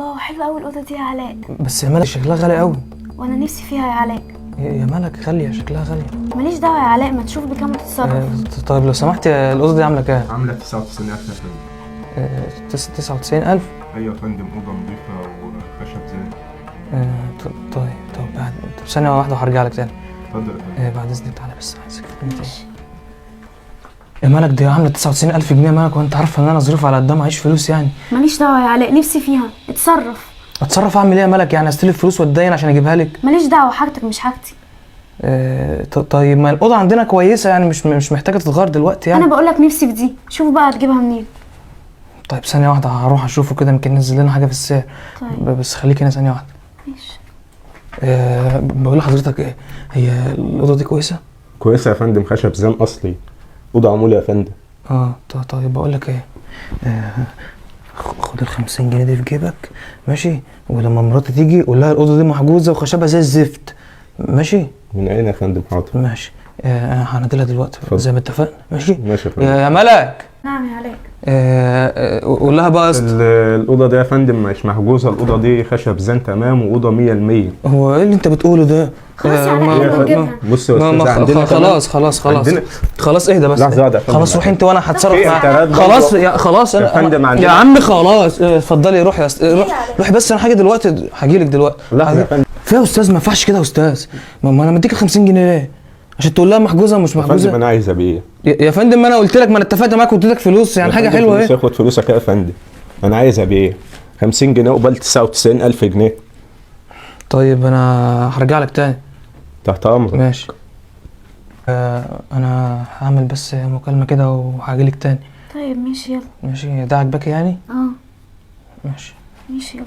الله، حلوة قوي الاوضة دي يا علاء. بس يا ملك شكلها غالي قوي. وانا نفسي فيها يا علاء. يا ملك غالية، شكلها غالية. ماليش دعوه يا علاء، ما تشوف بكام وتتصرف. طيب لو سمحت الاوضة دي عامله كام؟ عامله 99000 يا فندم. 99000؟ ايوه يا فندم، اوضة نظيفة وخشب زان. طيب طب بعد، طب ثانية واحدة وهرجع لك تاني. اتفضل يا فندم. بعد اذنك تعالى بس عايزك في كلمتين. يا ملك دي عامله 99000 جنيه يا ملك، وانت عارفه ان انا ظروف على قد معيش فلوس يعني. ماليش دعوه يا علاء، نفسي فيها، اتصرف. اتصرف اعمل ايه يا ملك؟ يعني استلف فلوس واتدين عشان اجيبها لك؟ ماليش دعوه، حاجتك مش حاجتي. طيب ما الاوضة عندنا كويسة يعني، مش محتاجه تتغير دلوقتي يعني. انا بقول لك نفسي في دي، شوف بقى هتجيبها منين. طيب ثانية واحدة هروح اشوفه كده، يمكن ينزل لنا حاجة في السعر. طيب بس خليك هنا ثانية واحدة. ماشي. بقول لحضرتك ايه، هي الاوضة دي كويسة؟ كويسة يا فندم، خشب زان اصلي، اوضة عمولة يا فندم. طيب بقول لك ايه، خد ال 50 جنيه دي في جيبك ماشي، ولما مراتي تيجي قول لها الاوضة دي محجوزة وخشبها زي الزفت ماشي؟ من عيني يا فندم. حاضر ماشي. انا هنادلها دلوقتي زي ما اتفقنا ماشي؟ ماشي يا فندم. يا ملك. نعم يا علاء. قول لها بقى الاوضة دي يا فندم مش محجوزة، الاوضة دي خشب زان تمام، واوضه 100%. هو ايه اللي انت بتقوله ده؟ خلاص يا علاء نجيبها. بص يا استاذ عندنا خلاص خلاص خلاص خلاص اهدى بس. لحظة واحدة يا فندم. خلاص روحي انت وانا هتصرف معاك. خلاص يا خلاص يا فندم عندنا يا عم خلاص. اتفضلي روحي روحي بس، انا حاجة دلوقتي هجيلك دلوقتي. لحظة يا فندم. في يا استاذ ما ينفعش كده يا استاذ، ما انا مديك 50 جنيه ليه؟ عشان تقول لها محجوزة ومش محجوزة؟ يا فندم انا عايز ابيع. يا فندم ما انا قلت لك، ما انا اتفقت معاك واديتك فلوس يعني، حاجة حلوة ايه. خد فلوسك يا فندم، انا عايز ابيع 50 جنيه قبل 99000 جنيه. طيب انا هرجع لك تاني. تحت امرك. ماشي. انا هعمل بس مكالمة كده وهاجيلك تاني. طيب ماشي يلا. ماشي، ده عجبك يعني؟ ماشي ماشي يلا.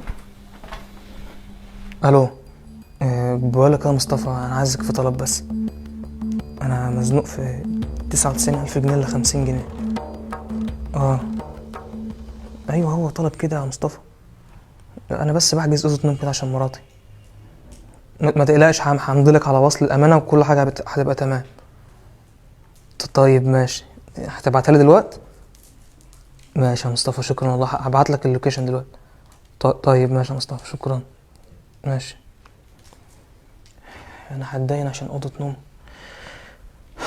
الو. بقول لك يا مصطفى، انا عايزك في طلب بس. انا مزنوق في 99000 جنيه ل 50 جنيه. ايوه هو طلب كده يا مصطفى، انا بس بحجز اوضة نوم كده عشان مراتي. ما تقلقش، همضيلك على وصل الامانة وكل حاجة هتبقى تمام. طيب ماشي، هتبعتها لي دلوقتي؟ ماشي يا مصطفى شكرا والله، هبعت لك ال location دلوقتي. طيب ماشي يا مصطفى شكرا. ماشي. انا هتدين عشان اوضة نوم،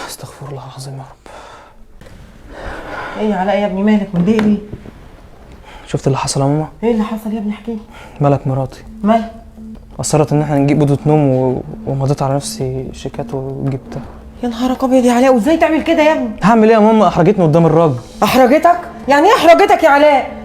استغفر الله العظيم يا رب. ايه يا علاء يا ابني مالك متضايق ليه؟ شفت اللي حصل يا ماما؟ ايه اللي حصل يا ابني؟ احكي لي. مالك مراتي؟ مالك؟ اصرت ان احنا نجيب اوضة نوم ومضيت على نفسي شيكات وجبتها. يا نهارك ابيض يا علاء، وازاي تعمل كده يا ابني؟ هعمل ايه يا ماما؟ احرجتني قدام الراجل. احرجتك؟ يعني ايه احرجتك يا علاء؟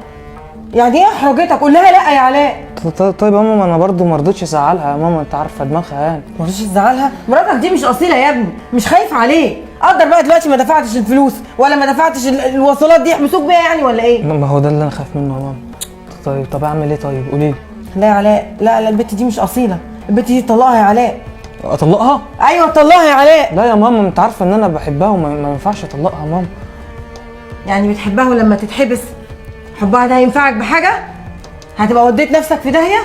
يعني ايه احرجتك؟ قول لها لا يا علاء. طيب يا ماما انا برضه ما رضيتش ازعلها يا ماما، انت عارفه دماغها يعني. ما رضيتش تزعلها؟ مراتك دي مش اصيلة يا ابني، مش خايف عليك. قدر بقى دلوقتي ما دفعتش الفلوس ولا ما دفعتش الوصلات دي، يحبسوك بيها يعني ولا ايه؟ ما هو ده اللي انا خايف منه يا ماما. طيب طب اعمل ايه؟ طيب قولي لي. لا يا علاء، لا لا، البت دي مش اصيلة، البت دي طلقها يا علاء. اطلقها؟ ايوه طلقها يا علاء. لا يا ماما، انت عارفه ان انا بحبها وما ينفعش اطلقها يا ماما. يعني بتحبها ولما تتحبس حبها ده هينفعك بحاجة؟ هتبقى وديت نفسك في داهية؟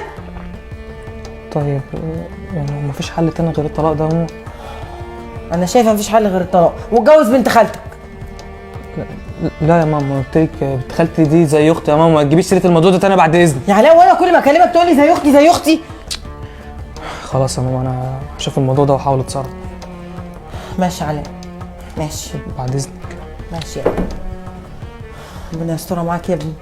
طيب يعني مفيش حل تاني غير الطلاق ده يا ماما؟ انا شايفه مفيش حل غير الطلاق، واتجوز بنت خالتك. لا يا ماما، قلت لك بنت خالتي دي زي اختي يا ماما، ما تجيبيش سيره الموضوع ده تاني بعد اذنك. يا علاء وانا كل ما اكلمك تقول لي زي اختي زي اختي. خلاص يا ماما، انا هشوف الموضوع ده واحاول اتصرف. ماشي يا علاء، ماشي بعد اذنك. ماشي يا ابني، ربنا يسترها معاك يا ابني.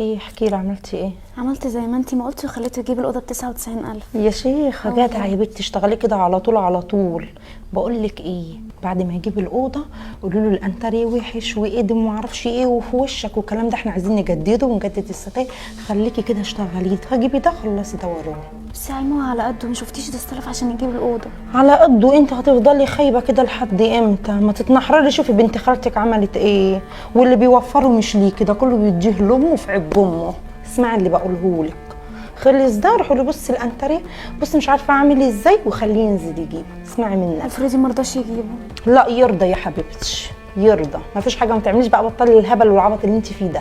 ايه احكي لي، عملتي ايه؟ عملت زي ما انتي ما قلتي وخليته يجيب الاوضة ب 99000. يا شيخه جدع يا بنتي، اشتغلي كده على طول على طول. بقول لك ايه، بعد ما يجيب الاوضة قولوا له الانتريه وحش وقدم وما اعرفش ايه وفي وشك والكلام ده، احنا عايزين نجدده ونجدد الستاير. خليكي كده اشتغلي، هجيبي ده خلصي ده وراه. بس علموها على قده، ما شفتيش ده استلف عشان يجيب الاوضة على قده. انت هتفضلي خايبة كده لحد امتى؟ ما تتنحرري. شوفي بنت خالتك عملت ايه، واللي بيوفره مش ليه كده كله بيديه لامه في عب امه. اسمعي اللي بقولهولك، خلص ده روحي له بصي الانتريه، بصي مش عارفه اعمل ازاي، وخليه ينزل يجيبه. اسمعي مني. افرضي ما رضاش يجيبه؟ لا يرضى يا حبيبتي، يرضى، ما فيش حاجة. ما تعمليش بقى، بطلي الهبل والعبط اللي انت فيه ده.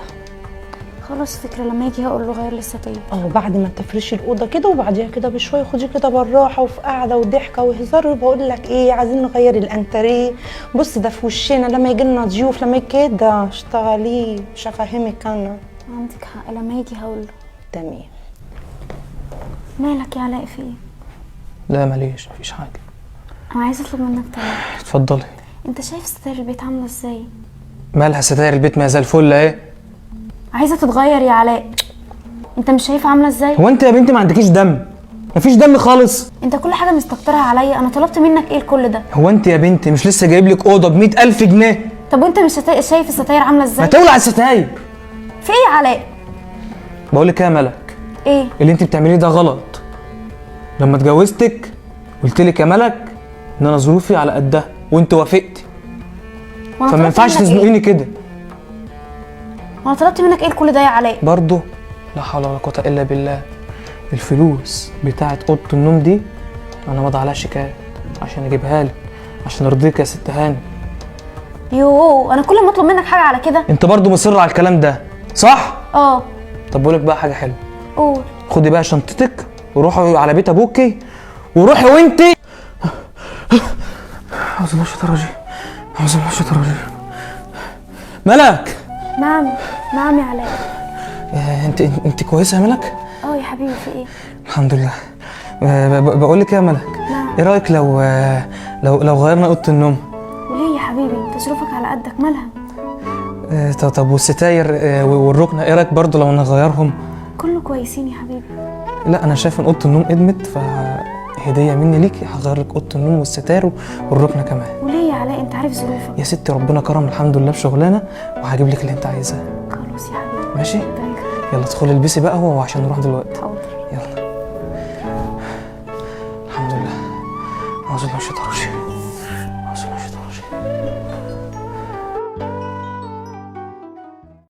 خلاص فكرة، لما يجي هقول له غير لي الستاير. بعد ما تفرشي الاوضة كده وبعديها كده بشوية، خدي كده بالراحة وفي قعدة وضحكه وهزار. بقول لك ايه، عايزين نغير الانتريه، بص ده في وشنا لما يجي لنا ضيوف، لما كده اشتغليه. مش هفهمك انا. عندك حق، لما يجي هقول له. تمام. مالك يا علاء، في ايه؟ لا ماليش، مفيش حاجة. انا عايزه اطلب منك طلب. اتفضلي. انت شايف ستاير البيت عامله ازاي؟ مالها ستاير البيت؟ ما زي الفل اهي. عايزه تتغير يا علاء، انت مش شايفه عامله ازاي؟ هو انت يا بنتي ما عندكيش دم؟ مفيش دم خالص. انت كل حاجة مستكترها عليا، انا طلبت منك ايه الكل ده؟ هو انت يا بنتي مش لسه جايب لك اوضة ب 100,000 جنيه؟ طب وانت مش شايف الستاير عامله ازاي؟ ما تولع الستاير. في ايه يا علاء؟ بقول لك ايه يا ملك؟ ايه؟ اللي انت بتعمليه ده غلط. لما اتجوزتك قلت لك يا ملك ان انا ظروفي على قدها وانت وافقتي، فما ينفعش تزنقيني كده. وانا طلبت منك ايه كل ده يا علاء؟ برضه لا حول ولا قوة الا بالله. الفلوس بتاعت اوضة النوم دي انا مضى عليها شيكات عشان اجيبها لك، عشان ارضيك يا ست هاني. يوه، انا كل ما اطلب منك حاجة على كده. انت برضه مصر على الكلام ده صح؟ اه. طب بقول لك بقى حاجة حلوة. قول. خدي بقى شنطتك وروحي على بيت ابوكي، وروحي وانتي. اعوذ بالله من الشيطان الرجيم، اعوذ بالله من الشيطان الرجيم. ملك. نعم نعم يا علاء. انت كويسة يا ملك؟ اه يا حبيبي، في ايه؟ الحمد لله. بقول لك يا ملك. نعم. ايه رايك لو لو غيرنا اوضة النوم؟ وليه يا حبيبي؟ انت ظروفك على قدك، مالها؟ طب والستاير والركنه، ايه رايك برضه لو نغيرهم؟ كله كويسين يا حبيبي. لا انا شايف ان اوضة النوم قدمت، فهديه مني ليكي هغير لك اوضة النوم والستاير والركنه كمان. وليه يا علاء؟ انت عارف ظروفك يا ستي. ربنا كرم الحمد لله بشغلانه، وهجيب لك اللي انت عايزاه. خلاص يا حبيبي. ماشي، يلا ادخلي البسي بقى هو عشان نروح دلوقتي. حاضر. يلا. الحمد لله. اعوذ بالله من الشيطان الرجيم.